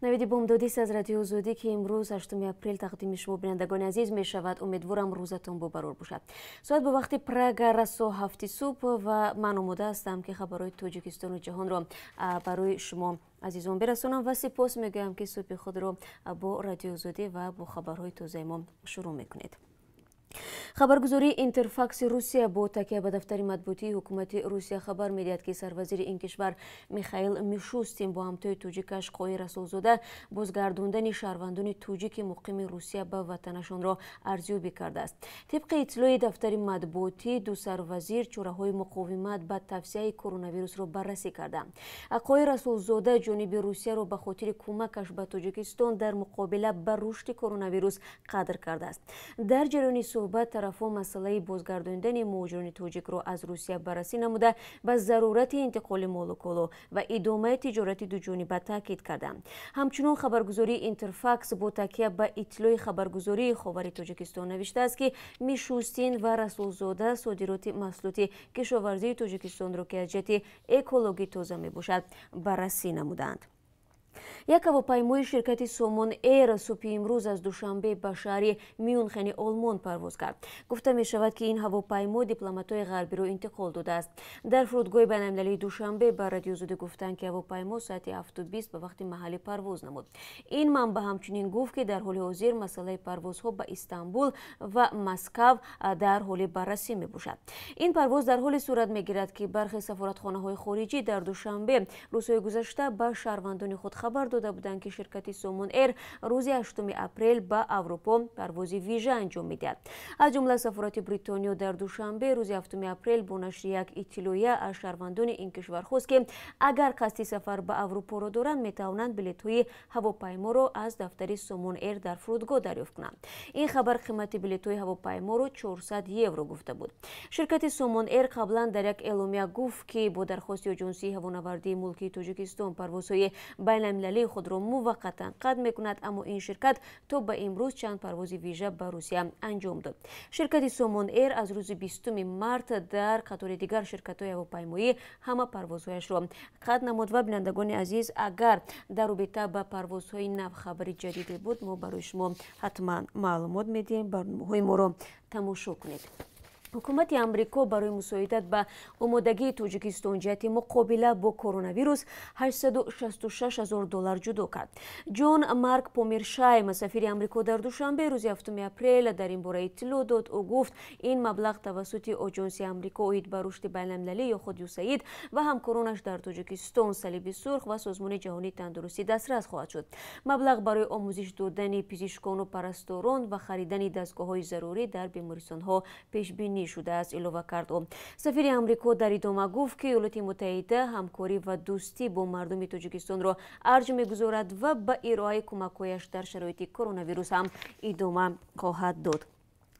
Навиди бомдодист аз Радиои Озодӣ, ки имрӯз 8 апрел тақдими шумо, бинандагони азиз, мешавад. Умедворам, рӯзатон бобарор бошад. Соат бо вақти Прага расо 7 субҳ ва ман омода ҳастам, ки хабарҳои Тоҷикистону ҷаҳонро барои шумо азизон бирасонам ва сипос мегӯям, ки субҳи худро бо Радиои Озодӣ ва бо хабарҳои тозаи мо шурӯъ мекунед. Хабаргузории Интерфакси Русия бо такя ба дафтари матбуотии ҳукумати Русия хабар медиҳад, ки сарвазири ин кишвар Михаил Мишустин бо ҳамтои тоҷикаш Қоҳир Расулзода бозгардондани шаҳрвандони тоҷики муқими Русия ба ватанашонро арзёбӣ кардааст. Тибқи иттилои дафтари матбуотӣ, ду сарвазир чораҳои муқовимат ба тавсеаи коронавирусро баррасӣ карданд. Қоҳир Расулзода ҷониби Русияро ба хотири кӯмакаш ба Тоҷикистон дар муқобила ба рушди коронавирус қадр кардааст. Дар ҷараёни суҳбат тарафҳо масъалаи бозгардондани муҳоҷирони тоҷикро аз Русия баррасӣ намуда, ба зарурати интиқоли молу коло ва идомаи тиҷорати дуҷониба таъкид карданд. Ҳамчунон хабаргузории Интерфакс бо такя ба иттилои хабаргузории Ховари Тоҷикистон навиштааст, ки Мишустин ва Расулзода содироти маҳсулоти кишоварзии Тоҷикистонро, ки аз ҷиҳати экологӣ тоза мебошад, баррасӣ намуданд. Як ҳавопаймои ширкати Сомон Эйр субҳи имрӯз аз Душанбе ба шаҳри Мюнхени Олмон парвоз кард. Гуфта мешавад, ки ин ҳавопаймо дипломатҳои ғарбиро интиқол додааст. Дар фурудгоҳи байналмилалии Душанбе ба Радиои Озодӣ гуфтанд, ки ҳавопаймо соати 7:20 ба вақти маҳаллӣ парвоз намуд. Ин манбаъ ҳамчунин гуфт, ки дар ҳоли ҳозир масъалаи парвозҳо ба Истанбул ва Москав дар ҳоли баррасӣ мебошад. Ин парвоз дар ҳоле сурат мегирад, ки бархе сафоратхонаҳои хориҷӣ дар Душанбе рӯзҳои гузашта ба шаҳрвандони худ хабар дода буданд, ки ширкати Сомон Эйр рӯзи 8 апрел ба Аврупо парвози вижа анҷом медиҳад. Аз ҷумла сафорати Бритониё дар Душанбе рӯзи 7 апрел бо нашри як иттилоия аз шаҳрвандони ин кишвар хост, ки агар қасди сафар ба Аврупоро доранд, метавонанд билетҳои ҳавопайморо аз дафтари Сомон Эйр дар фурудгоҳ дарёфт кунанд. Ин хабар қимати билетҳои ҳавопайморо 400 евро гуфта буд. Ширкати Сомон Эйр қаблан дар як эъломия гуфт, ки бо дархости Оҷонсии ҳавонавардии мулкии Тоҷикистон парвозҳои байналмилалии худро муваққатан қатъ мекунад, аммо ин ширкат то ба имрӯз чанд парвози вижа ба Русия анҷом дод. Ширкати Сомон Эйр аз рӯзи 20 март дар қатори дигар ширкатҳои ҳавопаймоӣ ҳама парвозҳояшро қатъ намуд. Ва бинандагони азиз, агар дар робита ба парвозҳои нав хабари ҷадиде буд, мо барои шумо ҳатман маълумот медиҳем. Барномаҳои моро тамошо кунед. Ҳукумати Амрико барои мусоидат ба омодагии Тоҷикистон ҷиҳати муқобила бо коронавирус 866 ҳазор доллар ҷудо кард. Ҷон Марк Помершайм, сафири Амрико дар Душанбе, рӯзи 7 апрел дар ин бора иттилоъ дод. Ӯ гуфт, ин маблағ тавассути Оҷонси Амрико оид ба рушди байналмилалӣ ё худ ЮСАИД ва ҳамкоронаш дар Тоҷикистон, Салиби Сурх ва Созмони ҷаҳонии тандурустӣ дастрас хоҳад шуд. Маблағ барои омӯзиш додани пизишкону парасторон ва харидани дастгоҳҳои зарурӣ дар бемористонҳо пешбинӣ шудааст, илова кард ӯ. Сафири Амрико дар идома гуфт, ки Иёлоти Муттаҳида ҳамкорӣ ва дӯстӣ бо мардуми Тоҷикистонро арҷ мегузорад ва ба ироаи кӯмакҳояш дар шароити коронавирус ҳам идома хоҳад дод.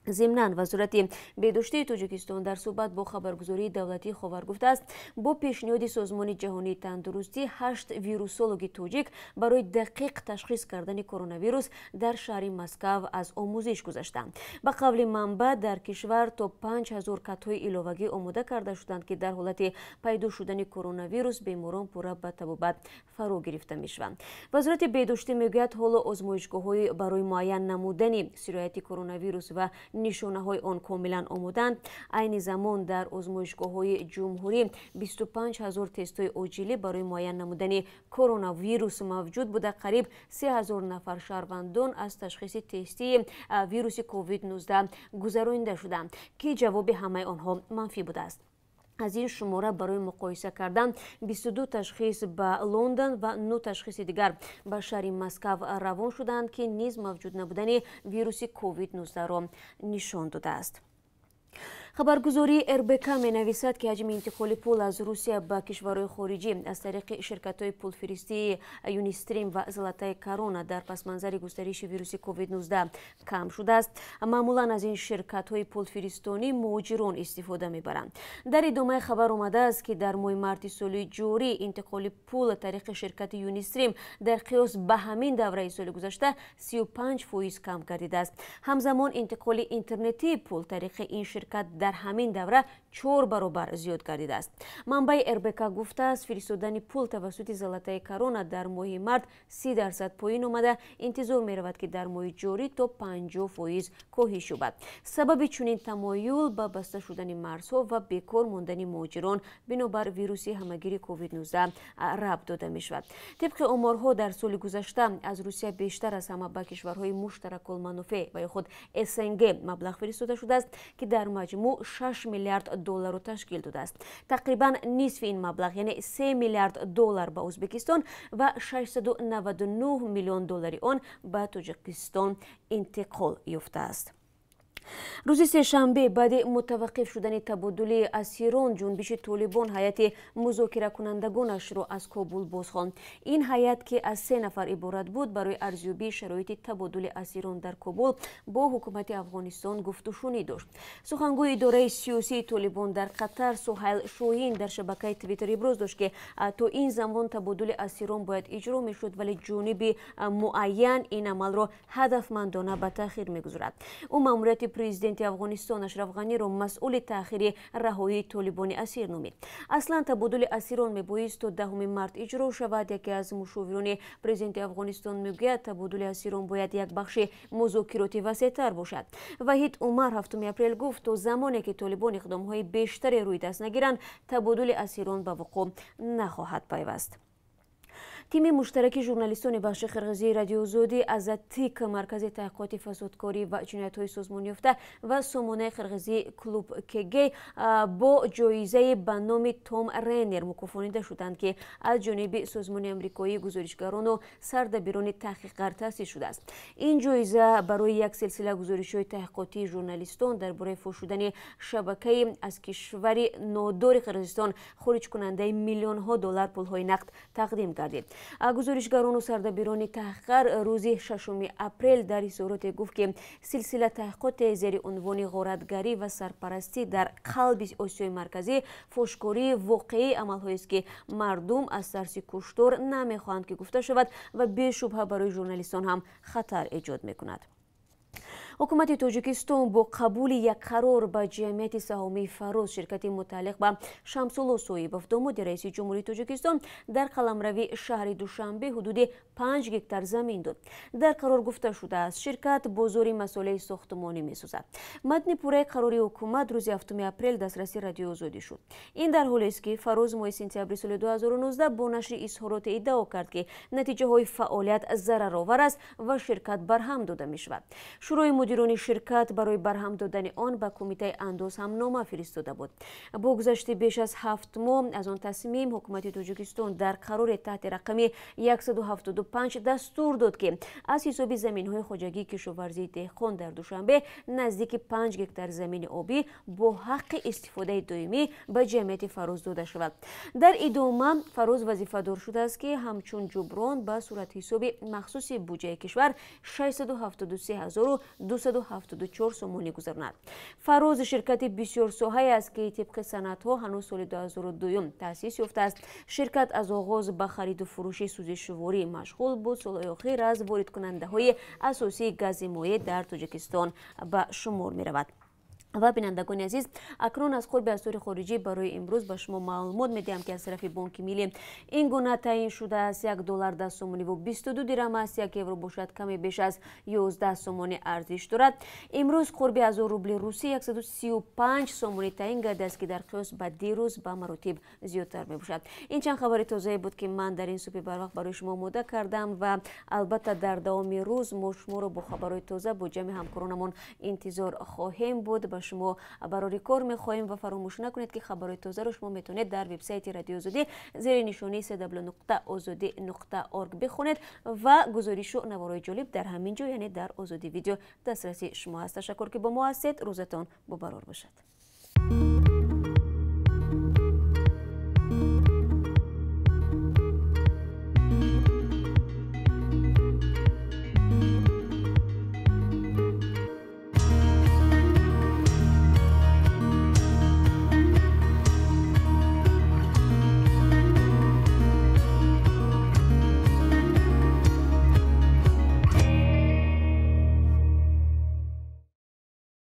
Зимнан Вазорати беҳдоштии Тоҷикистон дар суҳбат бо хабаргузории давлатии Ховар гуфтааст, бо пешниҳоди Созмони ҷаҳонии тандурустӣ 8 вирусологи тоҷик барои дақиқ ташхис кардани коронавирус дар шаҳри Москав аз омӯзиш гузаштанд. Ба қавли манбаъ, дар кишвар то 5000 катҳои иловагӣ омода карда шуданд, ки дар ҳолати пайдо шудани коронавирус беморон пурра ба табобат фаро гирифта мешаванд. Вазорати беҳдоштӣ мегӯяд, ҳоло озмоишгоҳҳои барои муайян намудани сирояти коронавирус ва нишонаҳои он комилан омодаанд. Айни замон дар озмоишгоҳҳои ҷумҳурӣ 25 ҳазор тестҳои оҷилӣ барои муайян намудани коронавирус мавҷуд буда, қариб 3 ҳазор нафар шаҳрвандон аз ташхиси тестии вируси COVID-19 гузаронида шуданд, ки ҷавоби ҳамаи онҳо манфӣ будааст. Аз ин шумора барои муқоиса кардан 22 ташхис ба Лондон ва 9 ташхиси дигар ба шаҳри Москав равон шуданд, ки низ мавҷуд набудани вируси COVID-19-ро нишон додааст. Хабаргузории РБК менависад, ки ҳаҷми интиқоли пул аз Русия ба кишварҳои хориҷӣ аз тариқи ширкатҳои пулфиристии Юнистрим ва Золотая Корона дар пасманзари густариши вируси COVID-19 кам шудааст. Маъмулан аз ин ширкатҳои пулфиристонӣ муҳоҷирон истифода мебаранд. Дар идомаи хабар омадааст, ки дар моҳи марти соли ҷорӣ интиқоли пул тариқи ширкати Юнистрим дар қиёс ба ҳамин давраи соли гузашта 35% кам гардидааст. Ҳамзамон интиқоли интернетии пул тариқи ин ширкат Дар ҳамин давра 4 баробар зиёд гардидааст. Манбаи РБК гуфтааст, фиристодани пул тавассути Золотая Корона дар моҳи март 30% поин омада, интизор меравад, ки дар моҳи ҷорӣ то 50% коҳиш ёбад. Сабаби чунин тамоюл ба баста шудани марзҳо ва бекор мондани муҳоҷирон бинобар вируси ҳамагири COVID-19 рабт дода мешавад. Тибқи оморҳо, дар соли гузашта аз Русия бештар аз ҳама ба кишварҳои муштаракулманофеъ ва ё худ СНГ маблағ фиристода шудааст, ки дар маҷмӯъ 6 миллиард долларро ташкил додааст. Тақрибан нисфи ин маблағ, яъне 3 миллиард доллар ба Ӯзбекистон ва 699 миллион доллари он ба Тоҷикистон интиқол ёфтааст. Рӯзи сешанбе баъди мутаваққиф шудани табодули асирон, ҷунбиши Толибон ҳайати музокиракунандагонашро аз Кобул бозхонд. Ин ҳайат, ки аз 3 нафар иборат буд, барои арзёбии шароити табодули асирон дар Кобул бо ҳукумати Афғонистон гуфтушунӣ дошт. Сухангӯи идораи сиёсии Толибон дар Қатар Суҳайл Шоҳин дар шабакаи Твиттер иброз дошт, ки то ин замон табодули асирон бояд иҷро мешуд, вале ҷониби муайян ин амалро ҳадафмандона ба таъхир мегузорад. Ӯ маъмурияти президенти Афғонистон Ашраф Ғаниро масъули таъхири раҳоии толибони асир номид. Аслан табодули асирон мебоист то 10 март иҷро шавад. Яке аз мушовирони президенти Афғонистон мегӯяд, табодули асирон бояд як бахши музокироти васеътар бошад. Ваҳид Умар 7 апрел гуфт, то замоне ки толибон иқдомҳои бештаре рӯи даст нагиранд, табодули асирон ба вуқӯъ нахоҳад пайваст. Тими муштараки журналистони бахши қирғизии Радиои Озодӣ, Азаттик, маркази таҳқиқоти фасодкорӣ ва ҷиноятҳои созмонёфта ва сомонаи қирғизии Клуб КГ бо ҷоизаи ба номи Том Ренер мукофонида шуданд, ки аз ҷониби созмони амрикоии гузоришгарону сардабирони таҳқиқгар таъсис шудааст. Ин ҷоиза барои як силсила гузоришҳои таҳқиқотии журналистон дар бораи фош шудани шабакаи аз кишвари нодори Қирғизистон хориҷкунандаи миллионҳо доллар пулҳои нақд тақдим гардид. Гузоришгарону сардабирони таҳқиқгар рӯзи 6 апрел дар изҳороте гуфт, ки силсила таҳқиқоте зери унвони ғоратгарӣ ва сарпарастӣ дар қалби Осиёи Марказӣ фошкории воқеии амалҳоест, ки мардум аз тарси куштор намехоҳанд, ки гуфта шавад ва бешубҳа барои журналистон ҳам хатар эҷод мекунад. Ҳукумати Тоҷикистон бо қабули як қарор ба ҷамъияти саҳомии Фароз, ширкати мутааллиқ ба Шамсулло Соибов, домоди раиси ҷумҳурии Тоҷикистон, дар қаламрави шаҳри Душанбе ҳудуди 5 гектар замин дод. Дар қарор гуфта шудааст, ширкат бозори масолеҳи сохтмонӣ месозад. Матни пурраи қарори ҳукумат рӯзи 7 апрел дастраси Радиои Озодӣ шуд. Ин дар ҳолест, ки Фароз моҳи сентябри соли 2019 бо нашри изҳороте иддао кард, ки натиҷаҳои фаъолият зараровар аст ва ширкат барҳам дода мешавад. Шӯрои мудирони ширкат барои барҳам додани он ба кумитаи андоз ҳам нома фиристода буд. Бо гузашти беш аз 7 моҳ аз он тасмим, ҳукумати Тоҷикистон дар қарори таҳти рақами 175 дастур дод, ки аз ҳисоби заминҳои хоҷагии кишоварзии деҳқон дар Душанбе наздики 5 гектар замини обӣ бо ҳаққи истифодаи доимӣ ба ҷамъияти Фароз дода шавад. Дар идома Фароз вазифадор шудааст, ки ҳамчун ҷуброн ба суратҳисоби махсуси буҷаи кишвар 673 274 сомонӣ гузаронад. Фароз ширкати бисёрсоҳае аст, ки тибқи санадҳо ҳанӯз соли 2002 таъсис ёфтааст. Ширкат аз оғоз ба хариду фурӯши сӯзишворӣ машғул буд. Солҳои охир аз воридкунандаҳои асосии гази моеъ дар Тоҷикистон ба шумор меравад. Ва бинандагони азиз, акнун аз қурби асъори хориҷӣ барои имрӯз ба шумо маълумот медиҳам, ки аз тарафи Бонки Миллӣ ин гуна таъин шудааст. 1 доллар 10 сомонӣ ва 22 дирам аст, 1 евро бошад каме беш аз 11 сомонӣ арзиш дорад. Имрӯз қурби 1000 рубли русӣ 135 сомонӣ таъин гардидааст, ки дар қиёс ба дирӯз ба маротиб зиёдтар мебошад. Ин чанд хабари тозае буд, ки ман дар ин субҳи барвақт барои шумо омода кардам ва албатта дар давоми рӯз мо шуморо бо хабарҳои тоза бо ҷамъи ҳамкоронамон интизор хоҳем буд. Ба шумо барори кор мехоҳем ва фаромӯш накунед, ки хабарҳои тозаро шумо метавонед дар вебсайти Радиои Озодӣ зери нишонии www.ozodi.org бихонед ва гузоришу наворҳои ҷолиб дар ҳамин ҷо, яъне дар Озодӣ видео дастраси шумо аст. Ташаккур, ки бо мо ҳастед. Рӯзатон бобарор бошад.